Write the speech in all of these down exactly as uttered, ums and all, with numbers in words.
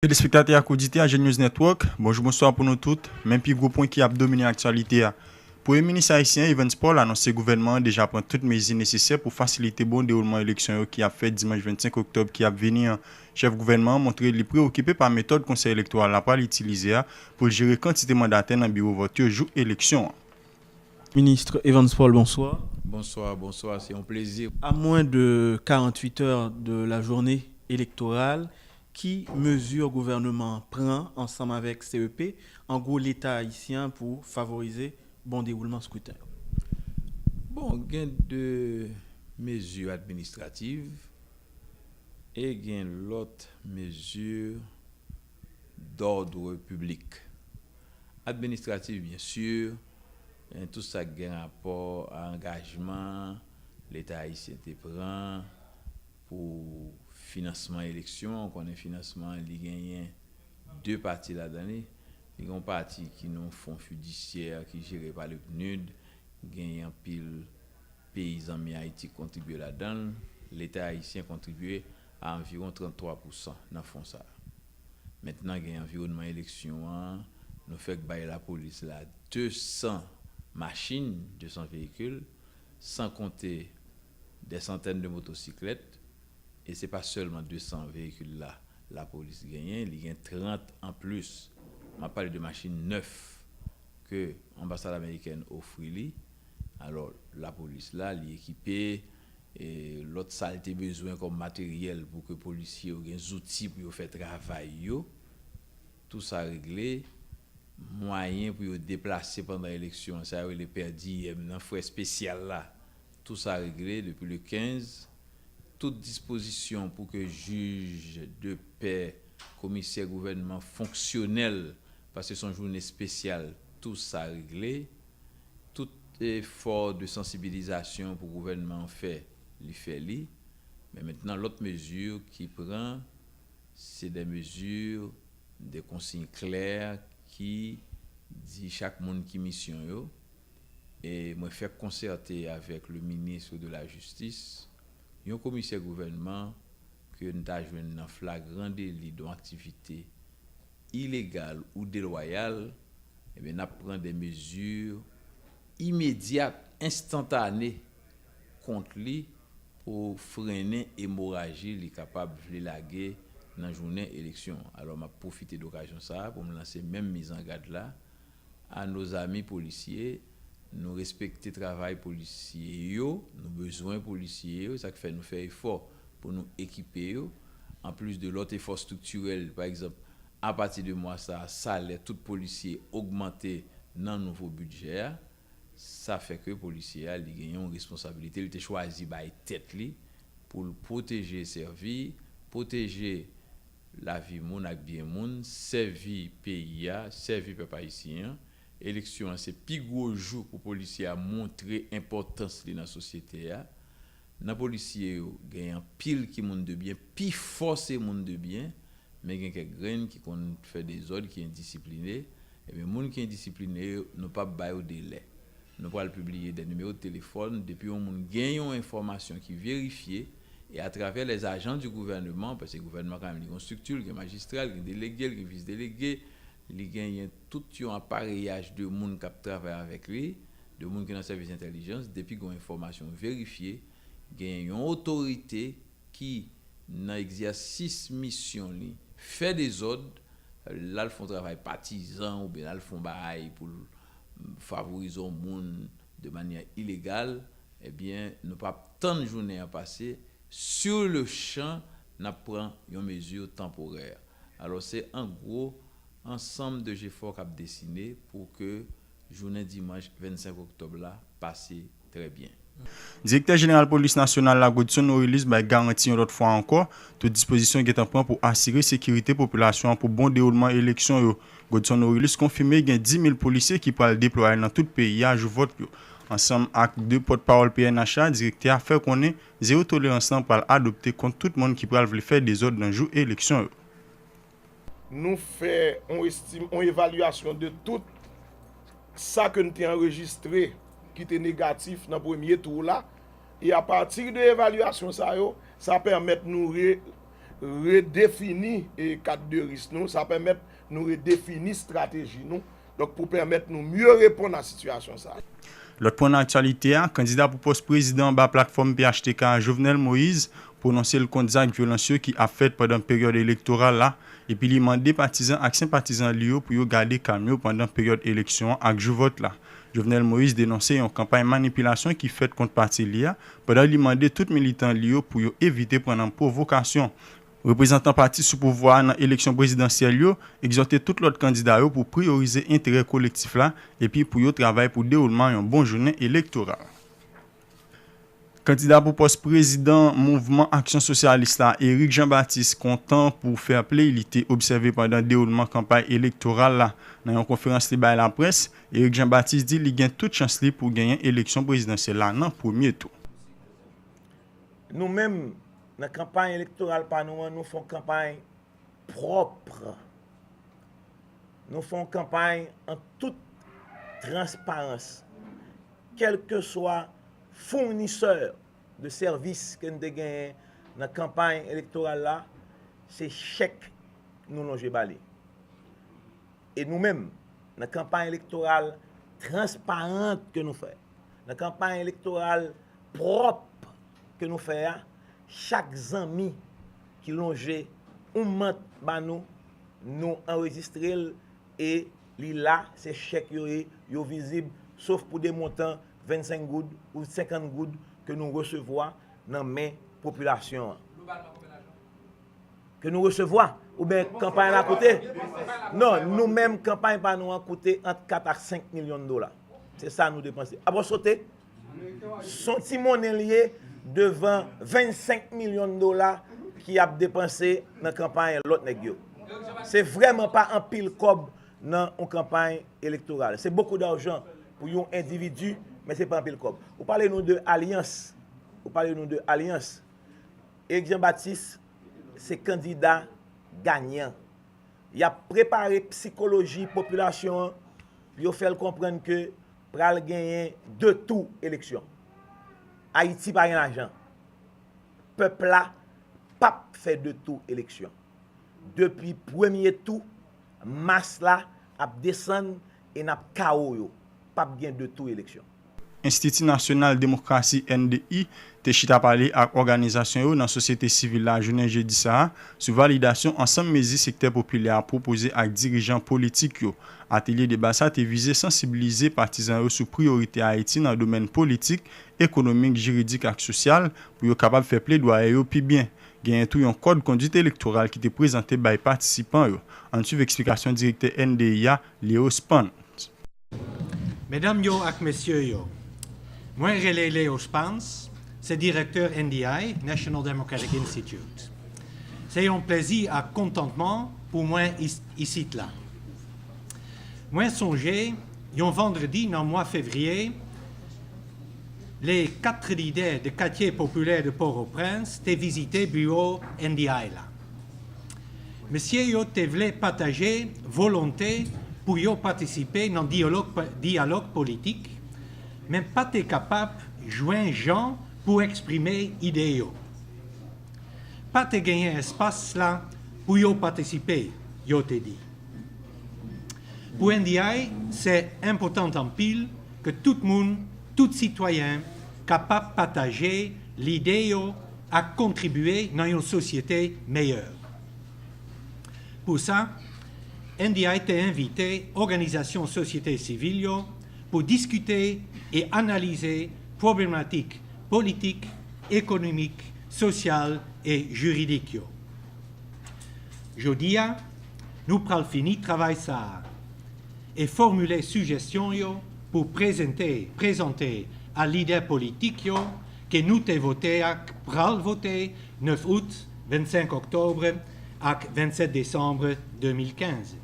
Telespektatè ak oditè a Gen News Network, bonjou, bonswa pou nou tout. Men pi gwo pwen ki ap domine aktyalite a. Premye minis ayisyen Evans Paul anonse gouvènman an deja pran tout mezi nesesè pou fasilite bon dewoulman eleksyon yo ki ap fèt dimanch vennsenk oktòb ki ap vini an. Chèf gouvènman an montre li preokipe pa metòd Konsèy Elektoral la pral itilize a pou l jere kantite mandatè nan biwo vòt yo jou eleksyon an. Ministre Evans Paul, bonsoir. Bonsoir, bonsoir, c'est un plaisir. À moins de quarante-huit heures de la journée électorale, ki mezi gouvènman an pran ansanm avèk C E P, an gwo, Leta ayisyen an, pou favorize bon dewoulman skriten yo? Bon, gen de mezi administratif e gen lòt mezi d'ordre public. Administratif, byen si, e tout sa k gen rapò a angajman Leta ayisyen te pran pou finansman eleksyon. Ou konnen finansman li genyen de pati ladan li. Li gen yon pati ki nan yon fon fidisyè ki jere pa le PNUD, genyen anpil peyi zanmi Ayiti k kontribye ladan l. Leta ayisyen kontribye a anviwon tranntwa pousan nan fon sa a. Mentnan, gen anviwònman eleksyon an, nou fèk bay lapolis la de san machin, de san veyikil, san konte dè santèn de motosiklèt, e se pa sèlman de san veyikil la lapolis genyen, li gen trant anplis. M ap pale de machin nèf ke anbasad amerikèn ofri li. Alò, lapolis la, li ekipe, e lòt sa l te bezwen kòm materyèl pou ke polisye yo gen zouti pou yo fè travay yo. Tou sa regle. Mwayen pou yo deplase pandan eleksyon an, sa yo rele per diem nan, frè espesyal la, tou sa regle depi le kenz. Tout dispozisyon pou ke jij de pè, komisè gouvènman fonksyonèl, paske se yon jounen espesyal, tou sa regle. Tout efò de sansibilizasyon pou gouvènman an fè, li fè li. Men mentnan, lòt mezi ki pran, se de mezi, de konsiy klè ki di chak moun ki misyon yo. E mwen fèk konsète avèk le ministre de la Justice, yon komisè gouvènman ke n ta jwenn nan flagran deli de yon aktivite ilegal ou delwayal, ebyen, n ap pran de mezi imedyat, enstantane kont li pou frennen emoraji li kapab vle lage nan jounen eleksyon. Alò, m ap pwofite de okazyon sa a pou m lanse menm mizangad la à nos amis policiers. Nou respekte travay polisye yo, nou bezwen polisye yo, sa k fè nou fè efò pou nou ekipe yo. Anplis de lòt efò estriktirèl, pa egzanp, apati de mwa sa a, salè tout polisye ogmante nan nouvo bidjè a. Sa fè ke polisye a, li gen yon responsabilite li te chwazi bay tèt li pou l pwoteje e sèvi, pwoteje lavi moun ak byen moun, sèvi peyi a, sèvi pèp ayisyen an. Eleksyon an se pi gwo jou pou polisye a montre enpòtans li nan sosyete a. Nan polisye yo, gen anpil ki moun de byen, pifò se moun de byen, men gen kèk grenn ki konn fè dezòd, ki endisipline. Ebyen, moun ki endisipline yo, nou p ap ba yo delè. Nou pral pibliye de nimewo de telefòn. Depi yon moun gen yon enfòmasyon ki verifye, e atravè les agents du gouvernement, paske gouvènman kanmenm li gen yon estrikti, li gen majistra, li gen delege, li gen vis delege, li genyen tout yon apareyaj de moun k ap travay avèk li, de moun ki nan sèvis entèlijans, depi gen yon enfòmasyon verifye, gen yon otorite ki nan egzèsis misyon li fè dezòd, l al fè yon travay patizan oubyen l al fè yon bagay pou l favorize yon moun de manyè ilegal, ebyen, nou p ap tann jounen an pase, sur le champ, n ap pran yon mezi tanporè. Alò, se an gwo ansanm de jefò k ap desine pou ke jounen dimanch vennsenk oktòb la pase trè byen. Direktè Jeneral Polis Nasyonal la, Godson Orélus, bay garanti yon lòt fwa ankò, tout dispozisyon gentan pran pou asire sekirite popilasyon an pou bon dewoulman eleksyon yo. Godson Orélus konfime gen dis mil polisye ki pral deplwaye nan tout peyi a jou vòt yo. Ansanm ak de pòtpawòl P N H la, direktè a fè konnen zewo tolerans lan pral adopte kont tout moun ki pral vle fè dezòd nan jou eleksyon yo. Nou fè yon estim-, yon evalyasyon de tout sa ke n te anrejistre ki te negatif nan premye tou la. E apati de evalyasyon sa yo, sa pèmèt nou re-, redefini, e, kat de risk nou, sa pèmèt nou redefini estrateji nou, donk pou pèmèt nou mye reponn a sitiyasyon sa a. Lòt pwen nan aktyalite a, kandida pou pòs prezidan anba platfòm P H T K a, Jovenel Moïse, pwononse l kont zak vyolans yo ki ap fèt pandan peryòd elektoral la, epi li mande patizan ak senpatizan li yo pou yo gade kalm yo pandan peryòd eleksyon an ak jou vòt la. Jovenel Moïse denonse yon kanpay manipilasyon ki fèt kont pati li a, pandan li mande tout militan li yo pou yo evite pran nan pwovokasyon. Reprezantan pati sou pouvwa a nan eleksyon prezidansyèl yo egzòte tout lòt kandida yo pou priyorize enterè kolektif la epi pou yo travay pou dewoulman yon bon jounen elektoral. Kandida pou pòs prezidan Mouvman Aksyon Sosyalis la, Eric Jean Baptiste, kontan pou fè play li te obsève pandan dewoulman kanpay elektoral la. Nan yon konferans li bay laprès, Eric Jean Baptiste di li gen tout chans li pou genyen eleksyon prezidansyèl la nan premye tou. Nou menm, nan kanpay elektoral pa nou an, nou fè yon kanpay pwòp. Nou fè yon kanpay an tout transparans. Kèlkeswa founisè de sèvis ke n te genyen nan kanpay elektoral la, se chèk nou lonje ba li. E nou menm, nan kanpay elektoral transparan ke nou fè, nan kanpay elektoral pwòp ke nou fè a, chak zanmi ki lonje yon mant ba nou, nou anrejistre l e li la, se chèk yo ye, yo vizib, sof pou de montan vennsenk goud ou senkant goud ke nou resevwa nan men popilasyon an. Ke nou resevwa, oubyen kanpay la koute? Non, nou menm, kanpay pa nou an koute ant kat ak senk milyon dola. Se sa nou depanse. Apre sote, s on ti monnen li ye devan vennsenk milyon dola ki ap depanse nan kanpay lòt nèg yo. Se vrèman pa anpil kòb nan yon kanpay elektoral. Se bokou dajan pou yon endividi, men se pa anpil kòb. Ou pale nou de alyans. Ou pale nou de alyans. Eric Jean Baptiste se kandida ganyan. Y ap prepare psikoloji popilasyon an pou yo fè l konprann ke pral genyen de tou eleksyon. Ayiti pa gen lajan. Pèp la p ap fè de tou eleksyon. Depi premye tou, mas la ap desann e n ap kawo yo. P ap gen de tou eleksyon. Enstiti Nasyonal Demokrasi, N D I, te chita pale ak òganizasyon yo nan sosyete sivil la jounen jedi sa a sou validasyon ansanm mezi sektè popilè a pwopoze ak dirijan politik yo. Atelye deba sa te vize sansibilize patizan yo sou priyorite Ayiti nan domèn politik, ekonomik, jiridik ak sosyal pou yo kapab fè pledwaye yo pi byen. Genyen tou yon kòd kondit elektoral ki te prezante bay patisipan yo. Ann swiv eksplikasyon direktè N D I a, Leo Spence. Medam yo ak mesye yo, mwen rele Leo Spence, se direktè N D I, National Democratic Institute. Se yon plezi ak kontantman pou mwen is- isit la. Mwen sonje, yon vandredi nan mwa fevriye, le kat lidè de katye popilè de Pòtoprens te vizite biwo N D I la. Mesye yo te vle pataje volonte pou yo patisipe nan dyalòg, dyalòg politik, men pa te kapab jwenn jan pou eksprime ide yo. Pa te genyen espas la pou yo patisipe, yo te di. Pou N D I, se enpòtan anpil ke tout moun, tout sitwayen, kapab pataje lide yo ak kontribye nan yon sosyete meyè. Pou sa, N D I te envite òganizasyon sosyete sivil yo pou diskite e analize pwoblematik politik, ekonomik, sosyal e jiridik yo. Jodi a, nou pral fini travay sa a e fòmile sijesyon yo pou prezante, prezante a lidè politik yo ke nou te vote ak pral vote nèf out, vennsenk òktòb ak vennsèt desanm de mil kenz.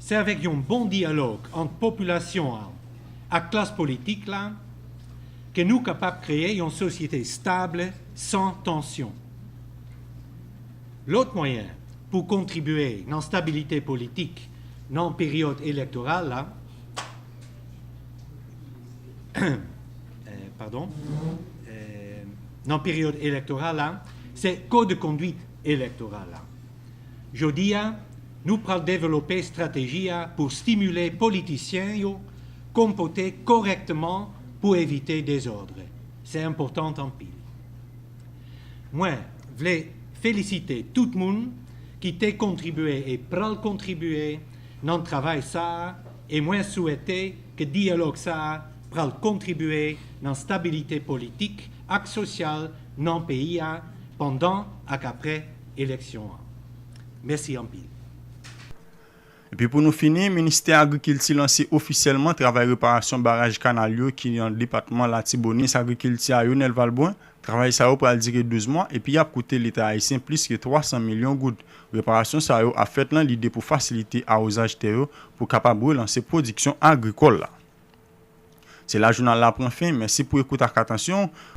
Se avèk yon bon dyalòg ant popilasyon an ak klas politik la ke nou kapab kreye yon sosyete stab san tansyon. Lòt mwayen pou kontribye nan stabilite politik nan peryòd elektoral la, eh, padon, eh, nan peryòd elektoral la, Se kòd kondwit elektoral la. Jodi a, nou pral devlope estrateji a pou stimile politisyen yo konpòte kòrèkteman pou evite dezòd. Se enpòtan anpil. Mwen vle felisite tout moun ki te kontribye e pral kontribye nan travay sa a, e mwen swete ke dyalòg sa a pral kontribye nan stabilite politik ak sosyal nan peyi a pandan ak apre eleksyon an. Mèsi anpil. Epi pou nou fini, Ministè Agrikilti lanse ofisyèlman travay reparasyon baraj kanal yo ki nan depatman Latibonit. Minis Agrikilti a, Yonel Valbrun. Travay sa yo pral dire douz mwa epi y ap koute Leta ayisyen plis ke twa san milyon goud. Reparasyon sa yo ap fèt nan lide pou fasilite awozaj tè yo pou kapab relanse pwodiksyon agrikòl la. Se la jounal la pran fen. Mèsi pou ekout ak atansyon.